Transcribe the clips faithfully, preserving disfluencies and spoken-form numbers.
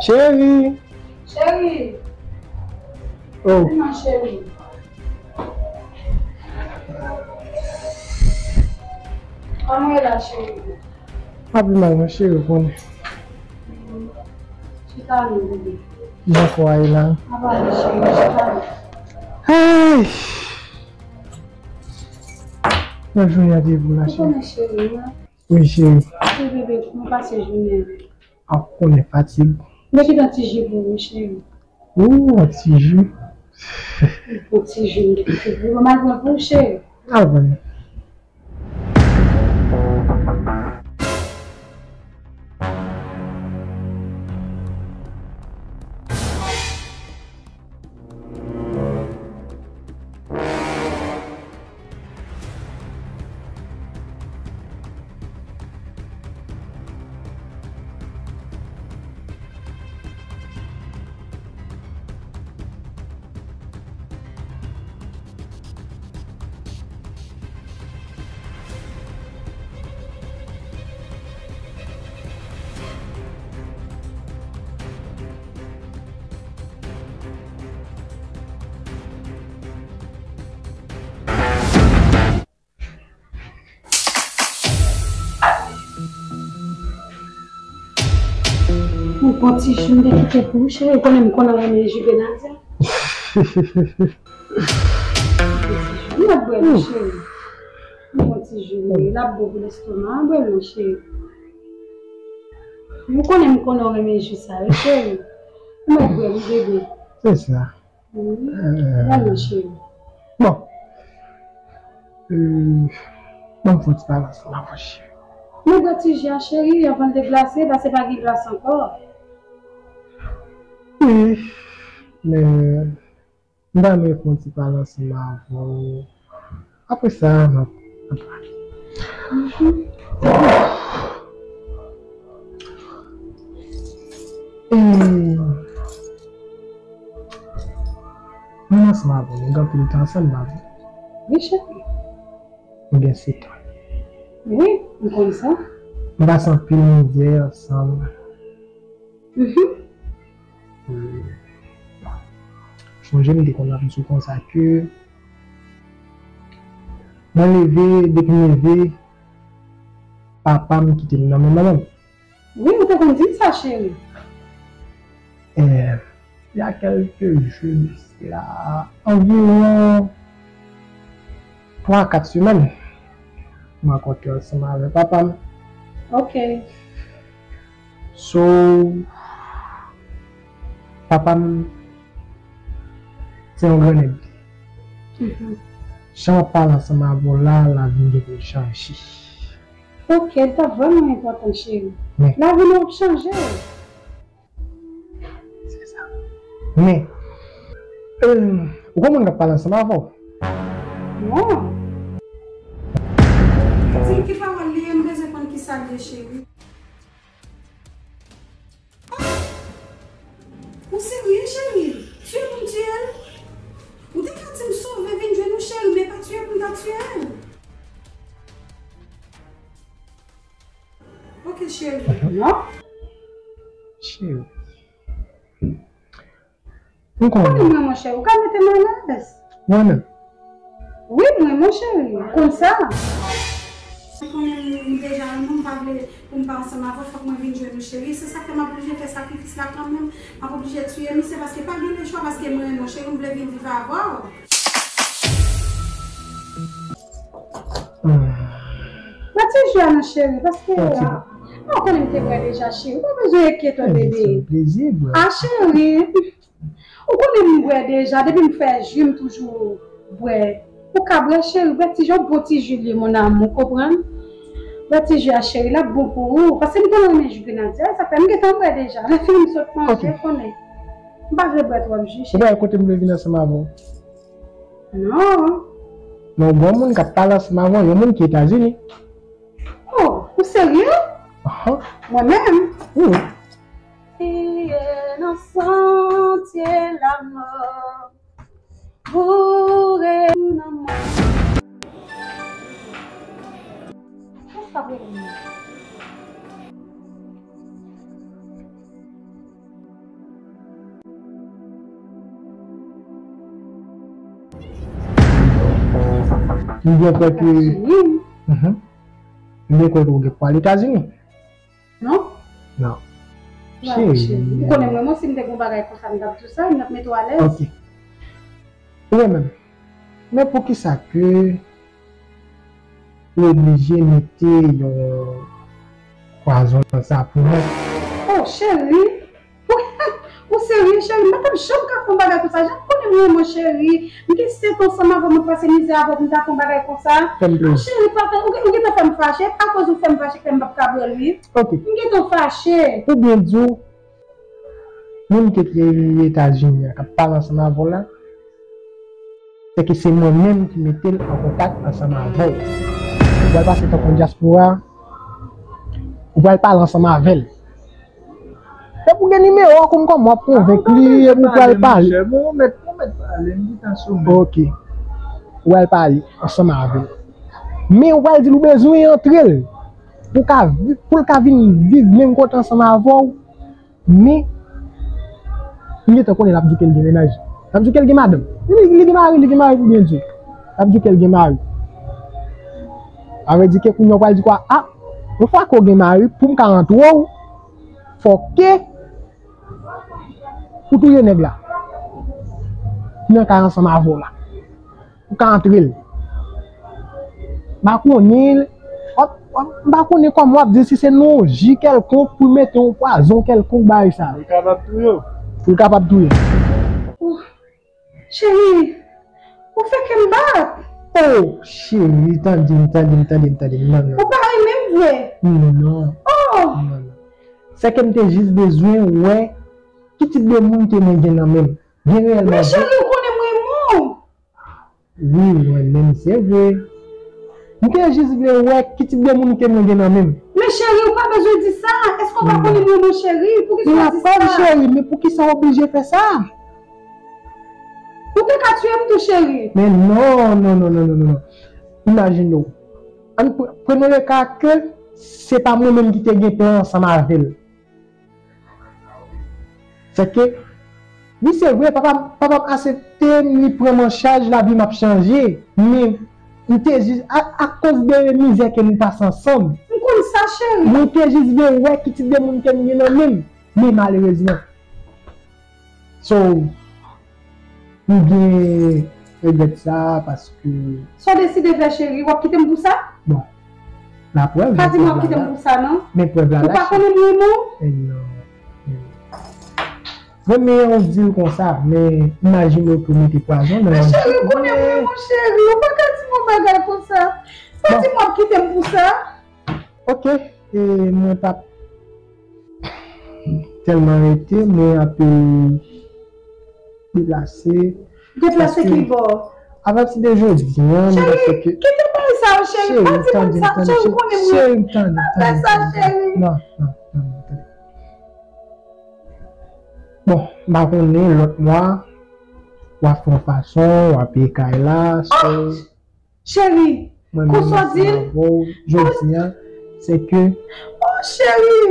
Cheri! Cheri! Oh! Vin non, cheri. Kòman w ye la, cheri? Pa pi mal, non, cheri, ou konnen. Chita non, bebe. Kijan kò a ye la? Apa, cheri, chita non. Ay! Nan jounen an te pou la, cheri. Ou konnen, cheri, non? Wi, cheri. Wi, bebe, kòman w pase jounen an? A, ou konnen, fatig. Mwen ki tan ti ji pou ou, cheri. Ou, yon ti ji. Yon ti ji, m te kite pou ou. Mwen al pran pou ou, cheri. Al pran. Yon bon ti ji m te kite pou ou, cheri. Ou konnen m konnen w renmen ji grenadya. Yon bon ti ji m ap bwè, wi, cheri. Yon bon ti ji, wi. L ap bon pou lestoma. Bwè l non, cheri. Ou konnen m konnen w renmen ji sa, wi, cheri. M ap bwè l, wi, bebe. Se sa. Wi. Vrèman, cheri. Bon. Euh, ban m fè yon ti pale ansanm avè w, cheri. Men bwè ti ji a, cheri, anvan l deglase, paske pa gen glas ankò. Wi, men m ta renmen fè yon ti pale ansanm avè w. Apre sa, n ap, n ap pale. Mwen ansanm avè w, nou gen anpil tan ansanm, pa vre? Wi, cheri. Nou gen sèt an. Wi, m konn sa. Nou pase anpil mizè ansanm. Mhm. Sonje m te konn ap di w konsa ke mwen leve, depi m leve, papa m kite m nan men manman m. Wi, ou te konn di m sa, cheri. Eh, il y a quelques jours de cela, environ twa, kat semèn, m rankontre ansanm avè papa m. Ok. So, papa m, se yon gran nèg. Mhm. Jan m ap pale ansanm avè w la, lavi m gen pou l chanje. Ok, li t ap vrèman enpòtan, cheri. Men. Lavi nou ap chanje. Se sa. Men, euh, ou gon moun k ap pale ansanm avè w? Non. Di m ki pawòl li ye, m bezwen konn ki sa l ye, cheri. Ou serye, cheri? Tiye pou m tiye l? Ou te ka di m sove vin jwenn ou, cheri, men pa tiye pou m ta tiye l. Ok, cheri. Non? Cheri. M konnen. Konnen mwen, monchè, ou ka mete m alèz. Mwen menm? Wi, mwen, mon cheri, konsa. Ou konnen m, m deja renmen w, m pa vle pou m pa ansanm avè w, fòk mwen vin jwenn ou, cheri. Se sa k fè m oblije fè sakrifis la kanmenm. M ap oblije tiye misye paske pa gen lechwa, paske mwen renmen w, cheri, m vle vin viv avè w. Hmm. Mwen ti jwe a non, cheri, paske, ah, ou konnen m te bwè deja, cheri. Ou pa bezwen enkyete w, bebe. Fè m plezi, bwè. Ah, cheri. Ou konnen m bwè deja, depi m fè ji, m toujou bwè. Ou ka bwè, cheri, bwè ti ji, yon bon ti ji li ye, mon amour, konprann? Bwè ti ji a, cheri, l ap bon pou ou. Paske m tèlman renmen ji grenadya, sa fè m gentan bwè deja. Lè fini m sot manje, konnen. M pa vle bwè twòp ji, cheri. Ou pa wè kote m vle vin ansanm avè w? Non. Non, gon moun k ap pale ansanm avè w, yon moun ki Etazini. Oh, ou serye? Ahan. Mwen menm? Wi. Siye nan santye lamò, boure nan mò. Kisa vre menm? M byen kwè ke, mhm. M byen kwè ke ou gen pou al Etazini. Non? Non. Cheri. Ou konnen mwen, mwen, si m te gen yon bagay konsa, m t ap di w sa, m t ap mete w alèz. Ok. Ou renmen m. Men poukisa ke ou oblije mete yon pwazon nan sa pou mwen? Oh, cheri! Ou, ou serye, cheri? M pa t ap janm ka fè yon bagay konsa. Jan m konnen mwen, mwen, cheri. M gen sèt an ansanm avè w, mwen pase mizè avè w pou m ta fè yon bagay konsa. Fè m plezi. Ah, cheri, pa fè, ou, ou gentan fè m fache. Akoz ou fè m fache, fè m p ap ka pran l, wi. Ok. M gentan fache. Pou byen di w, moun ke te Etazini an k ap pale ansanm avè w la, se ke se mwen menm ki mete l an kontak ansanm avè w. Ou pral pase tankou yon dyaspora, ou pral pale ansanm avè l. Epi w gen nimewo a, kòm, kòman w ap konvenk li, epi w pral pale. Monchè, bon, ou mèt, ou mèt pale, m gentan sou men. Ok. Ou pral pale ansanm avè l. Men ou pral di l ou bezwen antre l. Pou ka vi-, pou l ka vin viv menm kote ansanm avè w. Men, m gentan konnen l ap di w ke l gen mennaj. L ap di w ke l gen madanm. Li, li gen mari, li gen mari pou byen di w. L ap di w ke l gen mari. Sa vle di ke kounye a w pral di kwa, a, yon fwa ke w gen mari, pou m ka antre w, fòk ke ou touye nèg la. Ki nan kay ansanm avè w la. Ou ka antre l. M pa konnen, w ap, w ap, m pa konnen kòman w ap di si se nan yon ji kèlkonk pou mete yon pwazon kèlkonk bagay sa. Li kapab touye w. Li kapab touye w. Oh, cheri, ou fè kè m bat. Oh, cheri, tande m, tande m, tande m, tande m. Non, non. Ou pa renmen m vre? Non. Oh. Non, non. Se ke m te jis bezwen wè ki tip de moun ke mwen gen nan men m. Byen reyèlman vre. Men cheri, ou konnen m renmen w. Wi, mwen menm, se vre. M te jis vle wè ki tip de moun ke mwen gen nan men m. Men cheri, ou pa bezwen di sa. Èske w pa konnen m renmen w, cheri? Poukisa w di sa? M pa di cheri, men poukisa w oblije fè sa? Ou te ka tiye m tou, cheri. Men non, non, non. Imajine w. Ann pr-, prenons le cas ke se pa mwen menm ki te gen plan ansanm avè l. Se ke, wi, se vre, papa m, papa m aksepte m, li pran m an chaj, lavi m ap chanje. Men, m te jis, a, akoz de mizè ke nou pase ansanm. M konn sa, cheri. Mwen te jis vle wè ki tip de moun ke m ye nan men m. Men malerezman. So, m byen regrèt sa, paske... Sa w deside fè, cheri? W ap kite m pou sa? Bon, laprèv. Pa di m w ap kite m pou sa, non. Men prèv la la, cheri. Ou pa konnen m renmen w? Men non, men non. Renmen an, w di l konsa, men imajine w tou mete pwazon nan... Men cheri, ou konnen m renmen w, cheri. Ou pa ka di m yon bagay konsa. Pa di m w ap kite m pou sa. Ok, e mwen p ap tèlman rete, mwen ap, e, deplase. Deplase ki bò? Apati de jodi a, m panse ke... Cheri, kite bagay sa yo, cheri. Pa di moun sa, cheri, ou konnen mwen. Cheri, tande, tande, tande. Pa fè sa, cheri. Non, non, non, non, tande. Bon, m pa konnen, lòt mwa, w ap fè yon fason, w ap peye kay la, so... Cheri, konsa w di l? Jodi a, se ke... Oh, cheri!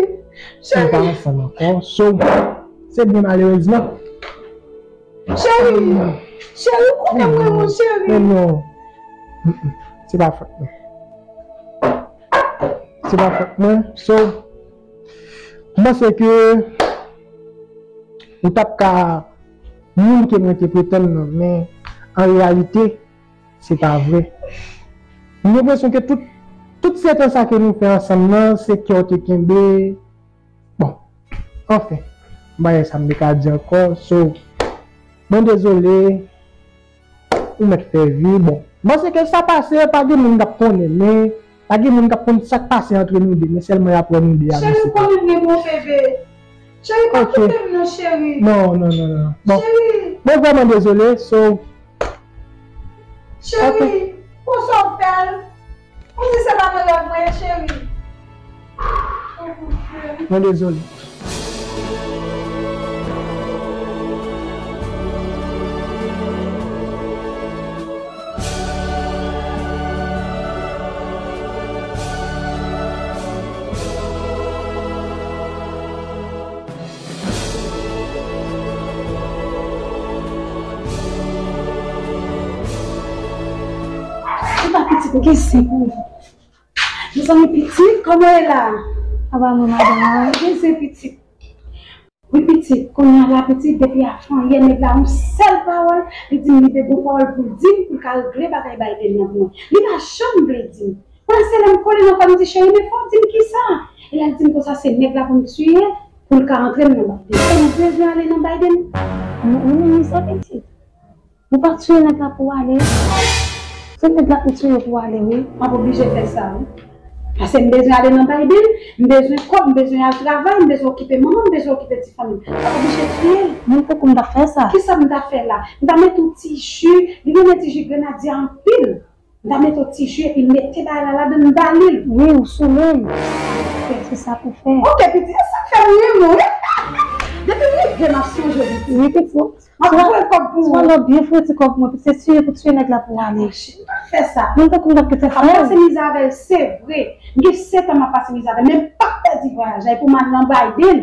Cheri! Nou pa ansanm ankò. So, se byen malerezman. Cheri! Cheri, ou konnen m renmen w, cheri! Men non. Mm, mm. Se pa fòt mwen. Se pa fòt mwen. So, m panse ke ou t ap ka moun ke mwen te pretann nan, men an reyalite, se pa vre. M gen enpresyon ke tout, tout se tan sa ke nou fè ansanm nan, se kè w te kenbe. Bon, anfen, m pa gen sa m te ka di ankò. So, mwen dezole, ou mèt fè vi. Bon, m panse ke sa pase, pa gen moun k ap konnen, men pa gen moun k ap konn sa k pase antre nou de, men sèlman y ap wè nou de a. Cheri, ou konnen m gen bon bebe. Cheri, pa kite m non, cheri. Non, non, non, non. Bon. Cheri. Mwen vrèman dezole, so. Cheri, pou sa w fè l? Ou di se pa nan rèv mwen ye, cheri. Oh, mon Dieu. Mwen dezole. Gen sen pou ou. Mezanmi, pitit, kòman w ye la? Aba mwen, madanm. Gen sen, pitit. Wi, pitit, kounye a la, pitit, depi avanyè, nèg la, yon sèl pawòl, li di m li te gon pawòl pou l di m, pou l ka regle bagay Biden nan pou mwen. Li pa janm vle di m. Mwen, se lè m kole nan kò m, m di, cheri, men fò w di m kisa. E lè l di m konsa, se nèg la pou m tiye, pou l ka antre m nan Biden. E m bezwen ale nan Biden. Mwen, mwen, mwen, sa, pitit. Ou pa tiye nèg la pou w ale. Se nèg la ou tiye pou w ale, wi. M ap oblije fè sa, wi. Paske m bezwen ale nan Biden, m bezwen kòb, m bezwen al travay, m bezwen okipe manman m, m bezwen okipe ti fanmi m. M ap oblije tiye l. Menm tankou m t ap fè sa. Kisa m t ap fè la? M t ap mete yon ti ji, li renmen ti ji grenadya anpil. M ta mete yon ti ji epi mete bagay la ladan l, m ba li l. Wi, ou sou men. Se sa pou fè. Ok, pitit, e sa k fè m renmen w, wi. Depi m rive, m ap sonje w, pitit. Wi, pitit. M ap voye kòb pou ou. Swa lò byen fouti kòb mwen, pitit, se tiye pou tiye nèg la pou ale. M pa fè sa. Menm tankou m t ap kite fè. M ap pase mizè avè l, se vre. M gen sèt an m ap pase mizè avè l, men m p ap pèdi vwayaj la, e pou m al nan Biden.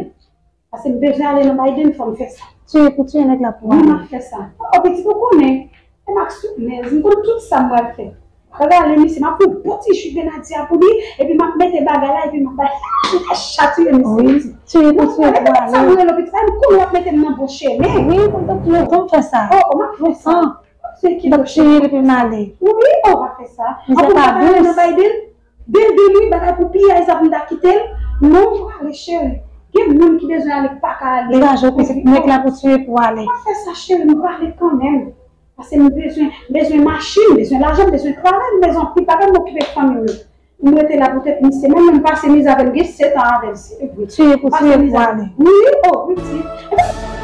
Paske m bezwen ale nan Biden, fò m fè sa. Tiye pou tiye nèg la pou ale. Wi, m ap fè sa. O, pitit, ou konnen, e m ak soulèz, m konn tout sa m pral fè. Pral ale, misye, m ap pran bon ti ji grenadya pou li, epi m ap mete bagay la, epi m ap bay, m ap chatouye misye. Wi, tiye pou tiye pou ale. Sa m rele pitit la, m konnen w ap mete m nan bon chemen. Wi, m konn tankou yo, fò m fè sa. O, o, m ap fè sa. Se ki m ap tiye l epi m ale. Wi, o, w ap fè sa. Misye pa dous. Biden, Biden, wi, bagay pou piyay sa pou m ta kite l. Non, m prale, cheri. Gen moun ki bezwen ale, ki pa ka ale. Degaje w, pitit, nèg la pou tiye pou ale. Pa fè sa, cheri, m prale kanmenm. Paske m bezwen, m bezwen machin, m bezwen lajan, m bezwen travay, m bezwen anpil bagay, m okipe fanmi m. M rete la poutèt misye. Mwen menm, m pase mizè avè l, m gen sèt an avè l, se vre. Tiye pou tiye pou ale. Wi, o, wi, ti.